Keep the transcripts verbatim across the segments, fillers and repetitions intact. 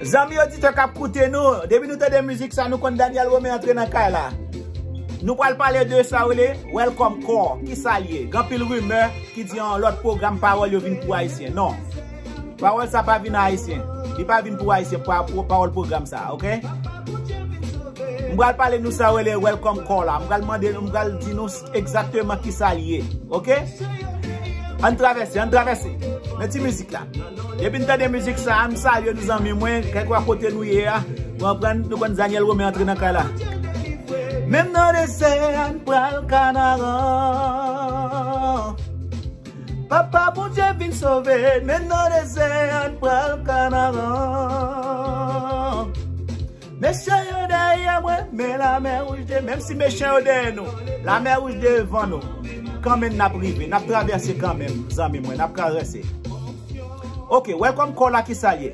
Zanmi oditè k ap koute nou, depi nou tande mizik sa, nou konn Daniel Romain antre nan kay la. Nou pral pale de sa yo rele welcome call. Kisa l ye? Gen anpil rimè ki di yon lòt pwogram pawòl yo vin pou Ayisyen. Non. Pawòl sa pa vin Ayisyen. Li pa vin pou Ayisyen, pa, pou pawòl pwogram sa, oke? M pral pale nou sa yo rele welcome call la. M pral mande nou, m pral di nou egzakteman kisa l ye, oke? Ann travèse, ann travèse. Men ti mizik la. Depi n tande mizik sa, m salye nou zanmi mwen, kèlkeswa kote nou ye a. Ou konprann, nou konn Daniel Romain antre nan kay la. Menm nan dezè a n pral kanaran. Papa Bondye vin sove n, menm nan dezè a n pral kanaran. Mechan yo dèyè mwen, men lamè wouj de, menm si mechan yo dèyè nou, lamè wouj devan nou. Kanmenm n ap rive, n ap travèse kanmenm, zanmi mwen, n ap travèse. Oke, welcome call la kisa l ye?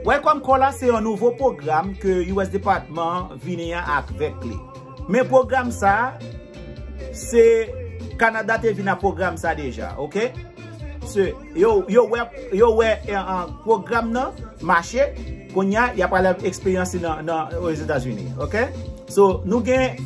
Welcome call la se yon nouvo pwogram ke U S Department vini an avèk li. Men pwogram sa, se Kanada te vin ak pwogram sa deja, oke? Se, yo, yo wè, yo wè, eh, eh, pwogram nan mache, kounye a, y ap pral eksperyans li nan, nan, Ozetazini, oke? So, nou gen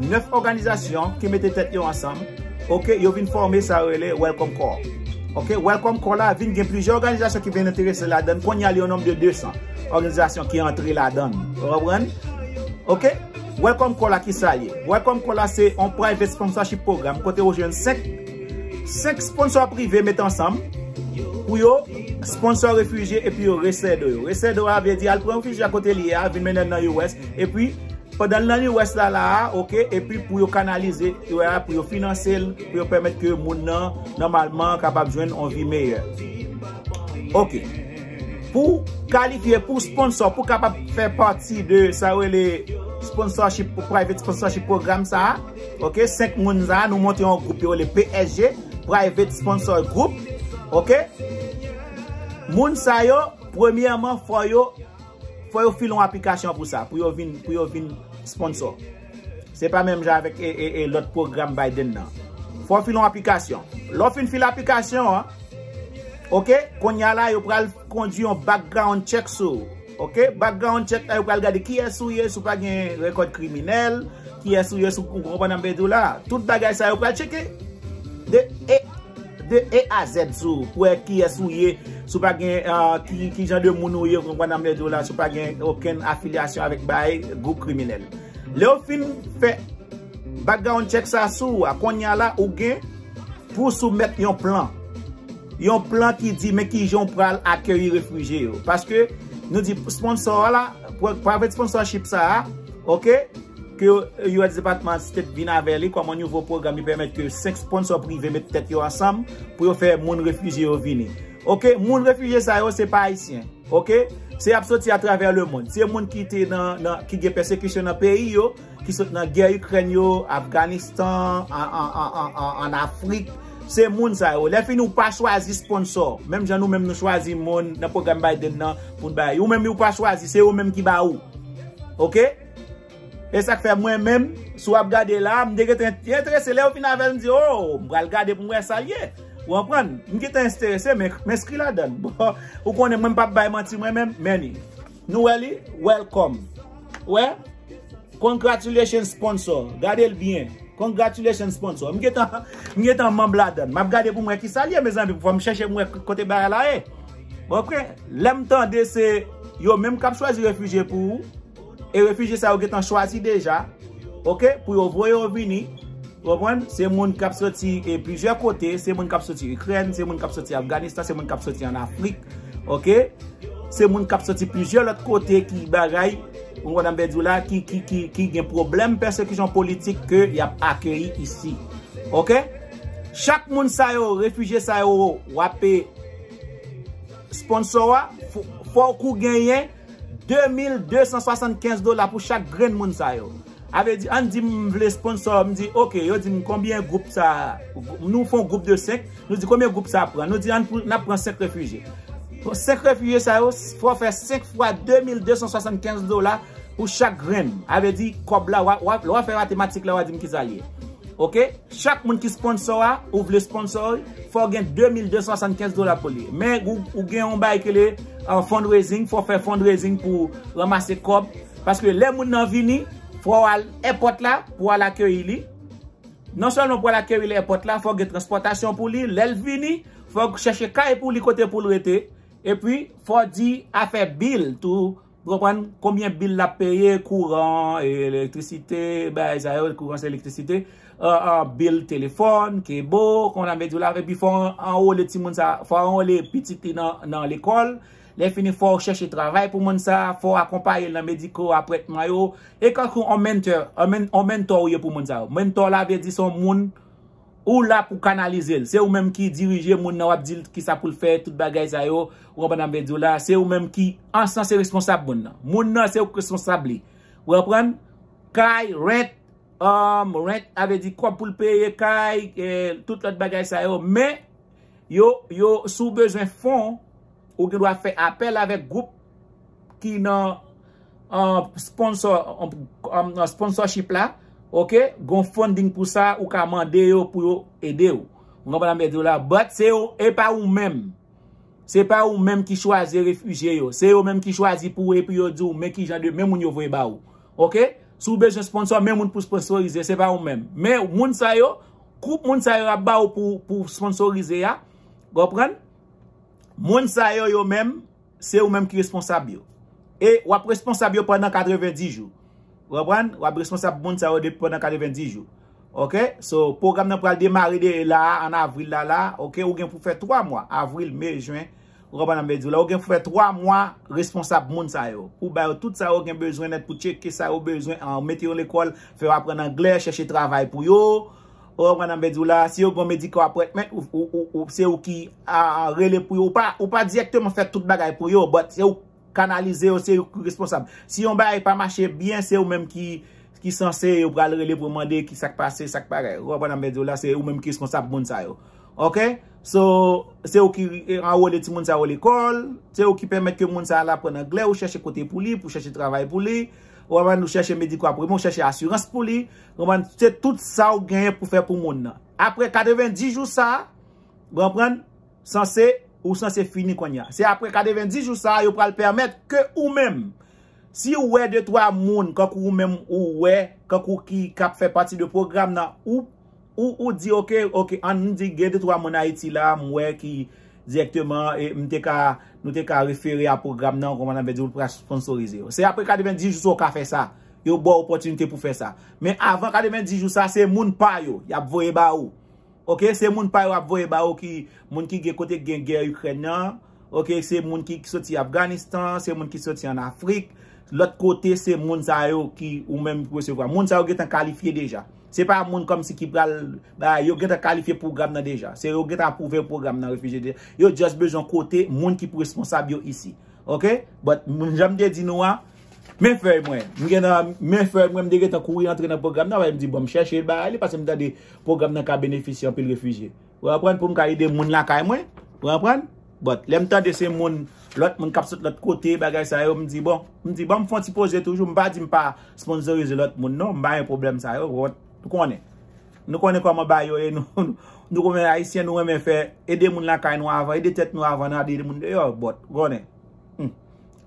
nèf òganizasyon ki mete tèt yo ansanm, oke? Yo vin fòme sa yo rele Welcome Call. Oke? Welcome Call la vin gen plizyè òganizasyon ki vin enterese ladan l, kounye a li yon nonb de de san òganizasyon ki antre ladan l. Ou konprann? Oke? Welcome Call la kisa l ye? Welcome Call la se yon private sponsorship program kote ou jwenn senk, senk sponsor prive met ansanm pou yo sponsor refijye epi yo resedo yo. Resedo a vle di al pran refijye a kote li ye a, vin mennen l nan U S, epi pandan l nan U S la, la a, oke, epi pou yo kanalize yo a, pou yo finanse l, pou yo pèmèt ke moun nan, nòmalman, kapab jwenn yon vi meyè. Oke. Pou kalifye, pou sponsor, pou kapab fè pati de sa yo rele sponsorship, private sponsorship program sa a, oke, senk moun sa a, nou monte yon gwoup yo rele P S G, Private Sponsor Group, oke. Moun sa yo, premyèman, fò yo, fò yo file yon aplikasyon pou sa, pou yo vin, pou yo vin sponsor. Se pa menm jan avèk, e, e, e, lòt pwogram Biden nan. Fò w file yon aplikasyon. Lè w fin file aplikasyon an, oke, kounye a la, yo pral kondui yon background check sou ou. Oke, background check la, yo pral gade kiyès ou ye, si w pa gen rekòd kriminèl, kiyès ou ye, si w, ou konprann sa m vle di w la. Tout bagay sa yo pral tcheke. De, e, de A a Z sou ou, pou wè kiyès ou ye, si w pa gen, ah, ki, ki jan de moun ou ye, ou konprann sa m vle di w la, si w pa gen okenn afilyasyon avèk bay gwoup kriminèl. Lè yo fin fè background check sa sou ou a, kounye a la, ou gen pou soumèt yon plan. Yon plan ki di men kijan w pral akeyi refijye yo. Paske nou di sponsor la, pri-, private sponsorship sa a, oke, ke U S Department of State vin avè li kòm yon nouvo pwogram, li pèmèt ke senk sponsor prive met tèt yo ansanm pou yo fè moun refijye yo vini. Oke, moun refijye sa yo, se pa Ayisyen. Oke? Se y ap soti atravè lemonn. Se moun ki te nan, nan, ki gen pèsekisyon nan peyi yo, ki sot nan gè Ikrèn yo, Afganistan, an, an, an, an, an, an Afrik. Se moun sa yo. Lè fini, ou pa chwazi sponsor. Menm jan nou menm nou chwazi moun nan pwogram Biden nan pou n bay. Ou menm, ou pa chwazi, se yo menm ki ba ou. Oke? E sa k fè mwen menm, si w ap gade la, m te gentan enterese. Lè yo fin avè l, m di, "Oh, m pral gade pou m wè sa l ye." Ou konprann? M gentan enterese, men m enskri ladan l. Bon, ou konnen mwen m p ap bay manti mwen menm, men ni. Nou wè li? Welcome. Wè? Congratulations sponsor. Gade l byen. Congratulations sponsor. M gentan, m gentan manm ladan l. M ap gade pou m wè kisa l ye, mezanmi. Fò m chèche pou m wè kote bagay la ye. Bon, apre, lè m tande se yo menm k ap chwazi refijye pou ou, e refijye sa yo gentan chwazi deja, oke, pou yo voye yo vini, ou konprann? Se moun k ap soti, e, plizyè kote, se moun k ap soti Ikrèn, se moun k ap soti Afganistan, se moun k ap soti an Afrik, oke? Se moun k ap soti plizyè lòt kote ki bagay, ou konprann sa m vle di w la, ki, ki, ki, ki gen pwoblèm pèsekisyon politik ke y ap akeyi isi. Oke? Chak moun sa yo, refijye sa yo, w ap, e, sponsor a, fò, fòk ou genyen de mil de san swasannkenz dola pou chak grenn moun sa yo. A vle di, ann di m vle sponsor, m di, oke, yo di m konbyen gwoup sa, nou fè yon gwoup de senk, nou di konbyen gwoup sa pran, nou di ann pou, n ap pran senk refijye. Bon, senk refijye sa yo, fò w fè senk fwa de mil de san swasannkenz dola pou chak grenn. A vle di, kòb la, w a, w a, lè w a fè matematik la, w a di m kisa l ye. Oke? Chak moun ki sponsor a, ou vle sponsor, fò w gen de mil de san swasannkenz dola pou li. Men, ou, ou gen yon bagay ki rele uh, fundraising, fò w fè fundraising pou ranmase kòb. Paske lè moun nan vini, fò w al èpòt la pou w al akeyi li. Non sèlman pou w al akeyi li èpòt la, fò w gen transpòtasyon pou li. Lè l vini, fò w chèche kay pou li kote pou l rete. Epi, fò w di afè bil tou. Ou konprann konbyen bil l ap peye, kouran, elektrisite, bagay sa yo, kouran se elektrisite, uh, uh, bil telefòn, kebo, konn ap di w la, epi fò w anwole timoun sa, fò w anwole pitit li nan, nan lekòl. Lè fini, fò w chèche travay pou moun sa, fò w akonpaye l nan mediko, apwètman yo. E kankou on mentor, on men-, on mentor ou ye pou moun sa yo. Mentor la vle di se yon moun ou la pou kanalize l. Se ou menm ki dirije moun nan, w ap di l kisa pou l fè, tout bagay sa yo. Ou konprann sa m vle di w la? Se ou menm ki, an sans, se responsab moun nan. Moun nan, se ou k responsab li. Ou konprann? Kay, rent, um, rent, sa vle di kòb pou l peye kay, eh, tout lòt bagay sa yo. Men, yo, yo, si w bezwen fon, ou gen dwa fè apèl avèk gwoup ki nan, uh, sponsor, um, uh, sponsorship la, ok? Gon funding pou sa, ou ka mande yo pou yo ede w. Ou konprann sa m vle di w la? But se yo, e pa ou menm. Se pa ou menm ki chwazi refijye yo. Se yo menm ki chwazi pou ou, epi yo di w men ki jan de, men moun yo voye ba ou. Ok? Si w bezwen sponsor, men moun pou sponsorize, se pa ou menm. Men moun sa yo, gwoup moun sa yo ap ba ou pou, pou sponsorize a. Ou konprann? Moun sa yo, yo menm, se ou menm ki responsab yo. E w ap responsab yo pandan katrevenndis jou. Ou konprann? W ap responsab moun sa yo depi pandan katrevenndis jou. Ok? So, pwogram nan pral demare de la a, an avril la la. Ok? Ou gen pou fè twa mwa, avril, me, jen. Ou konprann sa m vle di w la? Ou gen pou fè twa mwa responsab moun sa yo. Pou ba yo tout sa yo gen bezwen nèt, pou tcheke sa yo bezwen, an, mete yo lekòl, fè yo aprann anglè, chèche travay pou yo. Ou konprann sa m vle di w la? Si yo gen medikal apwentment, ou, ou, ou, ou, se ou ki a, a, rele pou yo. Ou pa, ou pa dirèkteman fè tout bagay pou yo, but se ou kanalize yo, se ou ki responsab. Si yon bagay pa mache byen, se ou menm ki, ki sanse, yo pral rele pou mande ki sa k pase, sa k pa, ou konprann sa m vle di w la, se ou menm ki responsab moun sa yo. Ok? So, se ou ki, eh, anwole timoun sa yo lekòl, se ou ki pèmèt ke moun sa a al aprann anglè, ou chèche kote pou li, pou chèche travay pou li, ou konprann, ou chèche medikal apwentman, ou chèche asirans pou li, ou konprann, se tout sa ou genyen pou fè pou moun nan. Apre katrevenndis jou sa, ou konprann, sanse, ou sanse fini kounye a. Se apre katrevenndis jou sa, yo pral pèmèt ke ou menm, si ou wè de twa moun, kankou ou menm ou wè, kankou ki, k ap fè pati de pwogram nan, ou, ou, ou di, ok, ok, ann di, gen de twa moun Ayiti la, m wè ki dirèkteman, e, m te ka, nou te ka refere a pwogram nan, ou konprann sa m vle di, ou pral sponsorize yo. Se apre katrevenndis jou sa ou ka fè sa. Yo ba w opòtinite pou fè sa. Men avan katrevenndis jou sa, se moun pa yo, y ap voye ba ou. Ok, se moun pa yo ap voye ba ou ki, moun ki gen kote gen gè Ikrèn nan. Ok, se moun ki, ki soti Afganistan, se moun ki soti an Afrik. Lòt kote, se moun sa yo ki ou menm ki resevwa. Moun sa yo gentan kalifye deja. Se pa moun kòmsi ki pral, ba, yo gentan kalifye pwogram nan deja. Se yo gentan apwouve pwogram nan refijye deja. Yo just bezwen kote moun ki pou responsab yo isi. Ok? But, moun, jan m te di nou a, men fèy mwen. M gen nan, men fèy mwen, m te gentan kouri antre nan pwogram nan, paske m di, bon, m chèche bagay li, paske m tande pwogram nan ka benefisye anpil refijye. Ou konprann? Pou m ka ede moun lakay mwen. Ou konprann? But, lè m tande se moun, lòt moun k ap sot lòt kote, bagay sa yo, m di, bon, m di, bon, m fè yon ti poze toujou, m pa di m pa sponsorize lòt moun, non, m pa gen pwoblèm sa yo, ou konnen. Nou konnen kòman bagay yo ye, nou, nou, nou kòm Ayisyen, nou renmen fè, ede moun lakay nou avan, ede tèt nou avan, nou ede moun deyò, but, ou konnen. Hmm.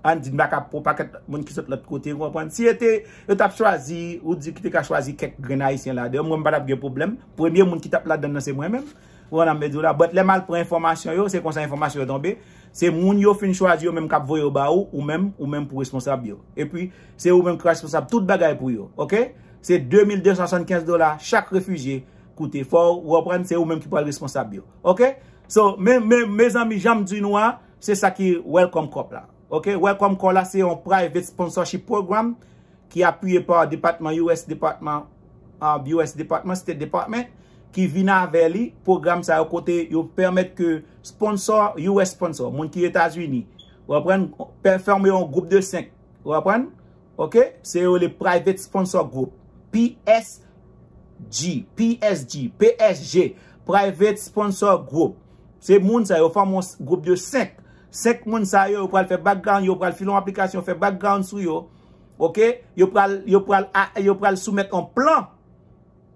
Ann di, n pa ka pran pakèt moun ki sot lòt kote, ou konprann? Si yo te, yo t ap chwazi, ou di ki te ka chwazi kèk grenn Ayisyen ladan, mwen, m pa t ap gen pwoblèm. Premye moun ki t ap ladan nan, se mwen menm. Ou konprann sa m vle di w la? But lè m al pran enfòmasyon yo, se konsa enfòmasyon yo tonbe. Se moun yo fin chwazi yo menm k ap voye yo ba ou, ou menm, ou menm pou responsab yo. Epi, se ou menm ki responsab tout bagay pou yo, ok? Se de mil de san swasannkenz dola chak refijye koute. Fò w konprann, se ou menm ki pral responsab yo, ok? So, men, men, mezanmi, jan m di nou a, se sa ki Welcome Corps la, ok? Welcome Corps la, se yon private sponsorship program ki apiye pa depatman U S, depatman, ah, U S Department, State Department, ki vin avè li, pwogram sa yo kote yo pèmèt ke sponsor, U S sponsor, moun ki Etazini, ou konprann, pè-, fòme yon gwoup de senk, ou konprann? Ok? Se yo le Private Sponsor Group, P S G, P S G, P S G, Private Sponsor Group. Se moun sa yo fòme yon s-, gwoup de senk. Senk moun sa yo, yo pral fè background, yo pral file yon aplikasyon, fè background sou yo. Ok? Yo pral, yo pral a-, yo pral soumèt yon plan.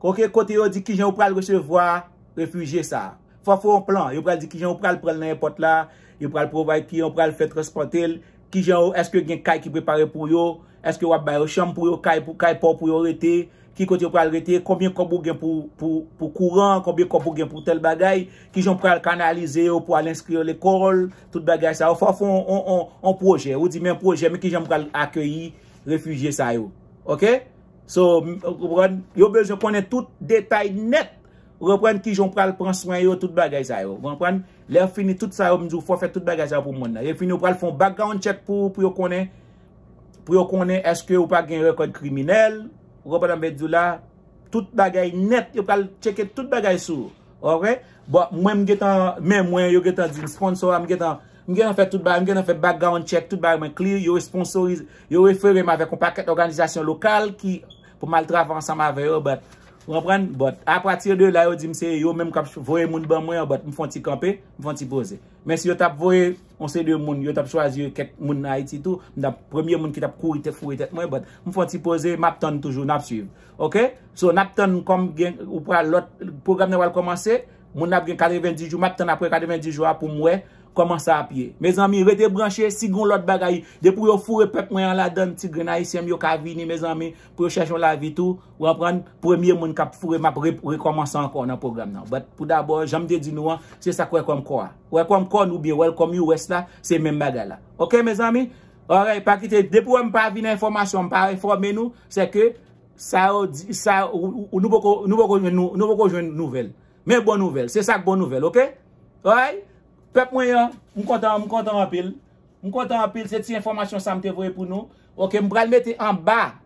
Ok? Kote yo di kijan yo pral resevwa refijye sa. Fò fè yon plan. Yo pral di kijan yo pral pran l nan èpòt la, Yo pral provide ki yo pral fè transpòte l, kijan yo, èske gen kay ki prepare pou yo, èske w ap ba yo chanm pou yo, kay pou, kay pa w pou yo rete, ki kote yo pral rete, konbyen kòb ou gen pou, pou, pou kouran, konbyen kòb ou gen pou tèl bagay, kijan w pral kanalize yo pou al enskri yo lekòl, tout bagay sa yo. Fò w fè on, on, on, on pwojè. Ou di, men pwojè, men kijan m pral akeyi refijye sa yo. Oke? So, m- ou konprann? Yo bezwen konnen tout detay nèt. Ou konprann kijan w pral pran swen yo, tout bagay sa yo. Ou konprann? Lè w fini tout sa yo, m di w fò w fè tout bagay sa yo pou moun nan. Yo fini, ou pral fè yon background check pou, pou yo konnen, pou yo konnen èske ou pa gen rekòd kriminèl. Ou konprann sa m vle di w la? Tout bagay nèt, yo pral tcheke tout bagay sou ou. Oke? Bon, mwen m gentan, men mwen, yo gentan di m sponsor a, m gentan, m gentan fè tout bagay, m gentan fè background check, tout bagay mwen clear, yo sponsorize, yo refere m avèk yon pakèt òganizasyon lokal ki, pou m al travay ansanm avè yo, but, ou konprann? But, apati de la, yo di m se yo menm k ap voye moun ban mwen an, but m fè yon ti kanpe, m fè yon ti poze. Men si yo t ap voye yon seri de moun, yo t ap chwazi kèk moun nan Ayiti tou, m t ap premye moun ki t ap kouri tèt foure tèt mwen, but m fè yon ti poze, m ap tann toujou, n ap swiv. Oke? So, n ap tann kòm gen, ou pral lòt, pwogram nan pral kòmanse, moun ap gen katrevenndis jou, m ap tann apre katrevenndis jou a pou m wè kòman sa ap ye. Mezanmi, rete branche, si gen lòt bagay, depi yo foure pèp mwen an ladann, ti grenn ayisyen m yo ka vini, mezanmi, pou yo chèche yon lavi tou, ou konprann, premye moun k ap foure, m ap re- rekòmanse ankò nan pwogram nan. But pou dabò, jan m te di nou an, se sa k Welcome Call a. Welcome Call nou byen Welcome U S la, se menm bagay la. Oke, mezanmi? Alright, pa kite, depi w wè m pa vin an enfòmasyon, m pa enfòme nou, se ke sa yo di, sa, ou- ou- nou poko, nou poko jwenn nou, nou poko jwenn nouvèl. Men bon nouvèl, se sa k bon nouvèl, oke? Alright? Pèp mwen an, m kontan, m kontan anpil. M kontan anpil, se ti enfòmasyon sa m te voye pou nou. Oke, m pral mete anba,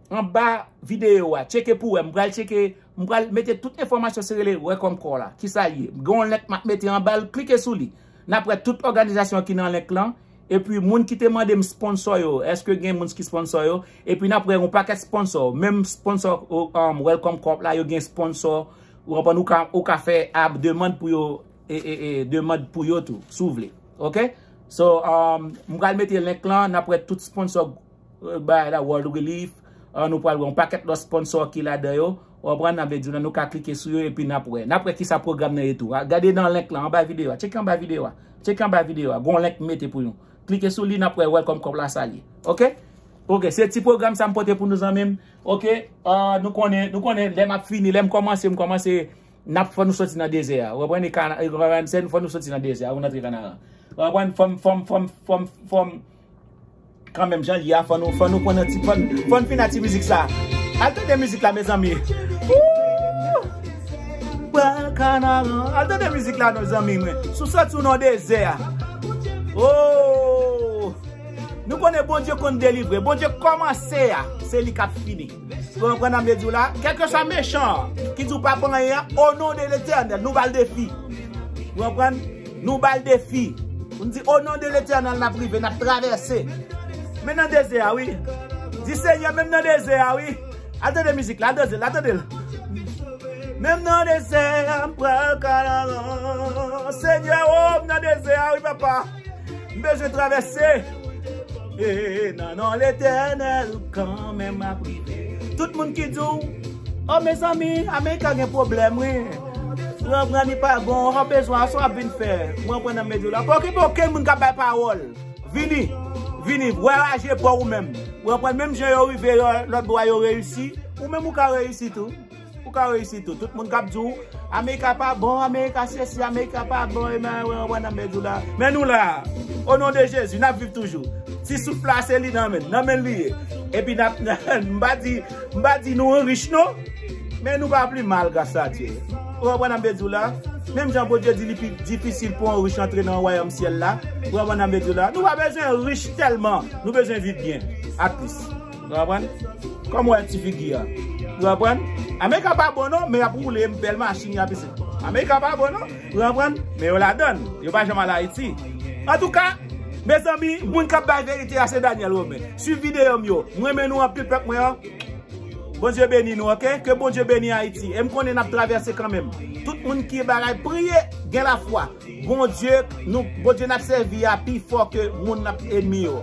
anba videyo a. Tcheke pou wè, m pral tcheke, m pral mete tout enfòmasyon se rele Welcome Call la. Kisa l ye? Gen yon link m ap mete anba l, klike sou li. N ap wè tout òganizasyon ki nan link lan. Epi moun ki te mande m sponsor yo, èske gen moun ki sponsor yo? Epi n ap wè yon pakèt sponsor. Menm sponsor, um, Welcome Corp la, yo gen sponsor. Ou konprann, ou ka, ou ka fè a demann pou yo, e, e, e, demann pou yo tou, si w vle. Oke? So, um, m pral mete link lan, n ap wè tout sponsor, e, bagay la, World Relief, e, nou pral wè yon pakèt lòt sponsor ki ladan yo. Ou konprann, nan videyo, nou ka klike sou yo, epi n ap wè. N ap wè kisa pwogram nan ye tou. A, gade nan link lan, anba videyo a. Tcheke anba videyo a. Tcheke anba videyo a. Gon link m mete pou nou. Klike sou li, n ap wè Welcome Corp la sa l ye. Oke? Oke, se ti pwogram sa m pote pou nou, zanmi m. Oke? A, nou konnen, nou konnen, lè m ap fini, lè m kòmanse, m kòmanse, n ap fò nou soti nan dezè a. Ou konprann? E kana- e konprann, se fò nou soti nan dezè a, ou antre Kanaran. Ou konprann? Fò m, fò m, fò m, fò m, fò m, kanmenm, jan l ye a, fò nou, fò nou pran nan ti, fò n, fò n fin a ti mizik sa. Al tande mizik la, mezanmi. Woo! Pral Kanaran. Al tande mizik la, non, zanmi mwen. Si w soti w nan dezè a. Oh! Nou konnen Bondye konn delivre. Bondye kòmanse a, se li k ap fini. Ou konprann sa m vle di w la? Kèlkeswa mechan an ki di w pa pran anyen an, o non de Letènèl, nou ba l defi. Ou konprann? Nou ba l defi. Nou di, o non de Letènèl, n ap rive, n ap travèse. Men nan dezè a, wi. Di, Senyè, menm nan dezè a, wi. Al tande mizik la, al tande l, al tande l. Menm nan dezè a, m pral Kanaran. Senyè, o, m nan dezè a, wi, papa. M bezwen travèse. E nan non Letènèl, kanmenm m ap rive. Tout moun ki di w, o, mezanmi, Amerika gen pwoblèm, wi. Ou konprann, li pa bon, w bezwen, sa w ap vin fè. Ou konprann, nan medyo la. Pa okipe okenn moun k ap bay pawòl. Vini, vini, wè raje pa w ou menm. Ou konprann, menm jan yo rive yo, lòt bò a yo reyisi, ou menm ou ka reyisi tou. Ou ka reyisi tou. Tout moun k ap di w, Amerika pa bon, Amerika sesi, Amerika pa bon, e men, wè, wè, nan medyo la. Men nou la, o non de Jezi, n ap viv toujou. Ti souf la, se li nan men, nan men li ye. Epi n ap, m pa di, m pa di nou rich non, men nou pa pi mal, gras a Dye. Ou konprann sa m vle di w la? Menm jan Bondye di li pi difisil pou yon rich antre nan wayòm syèl la. Ou konprann sa m vle di w la? Nou pa bezwen rich tèlman, nou bezwen viv byen, at least. Ou konprann? Kòm w wè ti figi a. Ou konprann? Amerika pa bon non, men y ap woule bèl machin, y ap isi. Amerika pa bon non. Ou konprann? Men yo ladann. Yo pa janm al Ayiti. Antouka, mezanmi, moun k ap bay verite a se Daniel Romain. Swiv videyo m yo. M renmen nou anpil, pèp mwen an. Bondye beni nou, oke? Ke Bondye beni Ayiti. E m konnen n ap travèse kanmenm. Tout moun ki bagay, priye, gen lafwa. Bondye, nou, Bondye n ap sèvi a pi fò ke moun n ap enmi yo.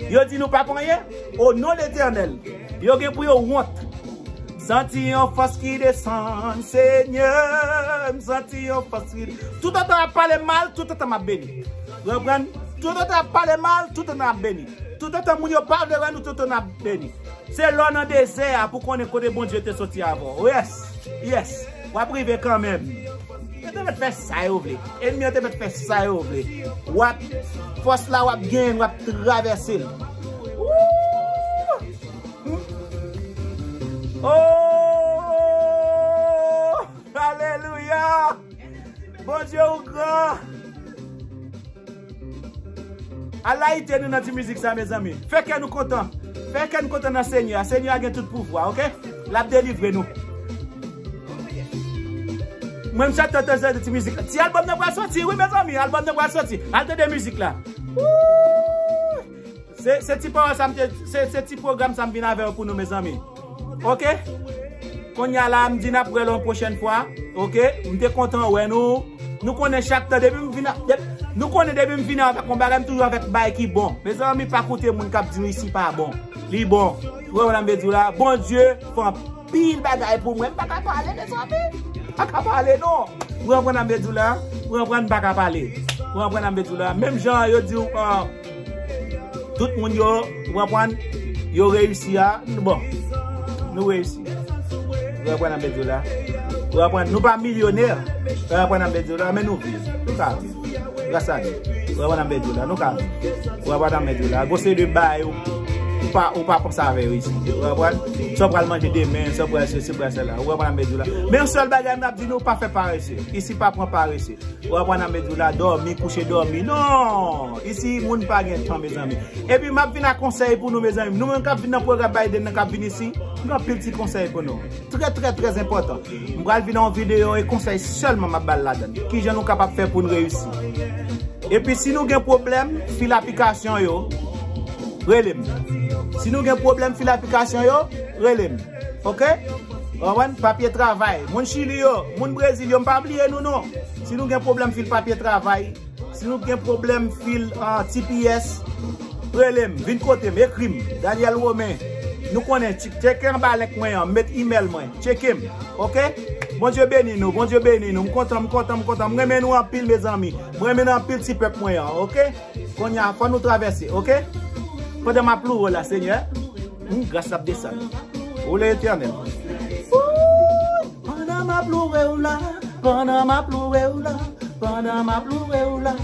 Yo di nou pa pran anyen? O non Letènèl, yo gen pou yo wont. Santi yon fòs ki desann, Senyè, m santi yon fòs ki, toutotan y ap pale m mal, toutotan m ap beni. Ou konprann? Toutotan y ap pale mal, toutotan n ap beni. Toutotan moun yo pa vle wè nou, toutotan n ap beni. Se lè w nan dezè a pou konnen kote Bondye te soti avè w. Yes, yes. W ap rive kanmenm. Yo te mèt fè sa yo vle. Ènmi an te mèt fè sa yo vle. W ap, fòs la w ap genyen, w ap travèse l. Woo! Oh! Alelouya! Bondye ou gran! Al layite nou nan ti mizik sa, mezanmi. Fè kè nou kontan. Fè kè nou kontan nan Senyè a. Senyè a gen tout pouvwa, oke? L ap delivre nou. Mwen, m chak tan tande ti mizik la. Ti albòm nan pral soti, wi, mezanmi. Albòm nan pral soti. Al tande mizik la. Woo! Se, se ti pawòl sa m te, se, se ti pwogram sa m vin avè yo pou nou, mezanmi. Oke? Kounye a la, m di n ap wè l yon pwochèn fwa. Oke? M te kontan wè nou. Nou konnen chak tan, depi m vin a, dep-, nou konnen depi m vin avèk yon bagay, m toujou avèk bagay ki bon. Mezanmi, pa koute moun k ap di nou isi pa bon. Li bon. Ou wè, m vle di w la, Bondye fè anpil bagay pou mwen. M pa ka pale, mezanmi. M pa ka pale, non. Ou konprann sa m vle di w la? Ou konprann, m pa ka pale. Ou konprann sa m vle di w la? Menm jan yo di w, ah, tout moun yo, ou konprann, yo reyisi a, bon, nou reyisi. Ou konprann sa m vle di w la? Ou konprann, nou pa milyonè. Ou konprann sa m vle di w la? Men nou viv. Nou ka viv. Gras a Dye. Ou konprann sa m vle di w la? Nou ka viv. Ou konprann sa m vle di w la? Gon seri de bagay ou, ou pa, ou pa panse avè yo isi. Ou konprann? Sa w pral manje demen, sa w pral sesi, sa w pral sela. Ou konprann sa m vle di w la? Men yon sèl bagay m ap di nou, pa fè parese. Isi pa pran parese. Ou konprann sa m vle di w la, dòmi, kouche, dòmi. Non! Isi, moun pa gen tan, mezanmi. Epi, m ap vin ak konsèy pou nou, mezanmi. Nou menm k ap vin nan pwogram Biden nan k ap vin isi, m gen anpil ti konsèy pou nou. Trè, trè, trè enpòtan. M pral vin nan yon videyo e konsèy sèlman m ap ba l ladan l. Kijan nou kapab fè pou n reyisi. Epi, si nou gen pwoblèm, fil aplikasyon yo, rele m. Si nou gen pwoblèm, fil aplikasyon yo, rele m. Oke? Ou konprann? Papye travay. Moun Chili yo, moun Brezil yo, m pa bliye nou non. Si nou gen pwoblèm fil papye travay, si nou gen pwoblèm fil, ah, T P S, rele m, vin kote m, ekri m. Daniel Romain, nou konnen, tch-, tcheke anba link mwen an, met email mwen, tcheke m. Oke? Bondye beni nou, Bondye beni nou. M kontan, m kontan, m kontan. M renmen nou anpil, mezanmi. M renmen nou anpil, ti pèp mwen an, oke? Kounye a, fò nou travèse, oke? Pandan m ap louwe w la, Senyè, hmm, gras la ap desann. O Letènèl. Pandan m ap louwe w la, pandan m ap louwe w la, pandan m ap louwe w la.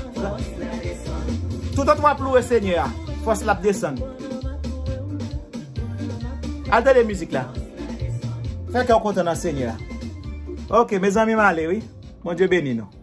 Toutotan w ap louwe Senyè a, fòs la ap desann. Al tande mizik la. Fè kè w kontan nan Senyè a. Oke, mezanmi, m ale, wi. Bondye beni nou.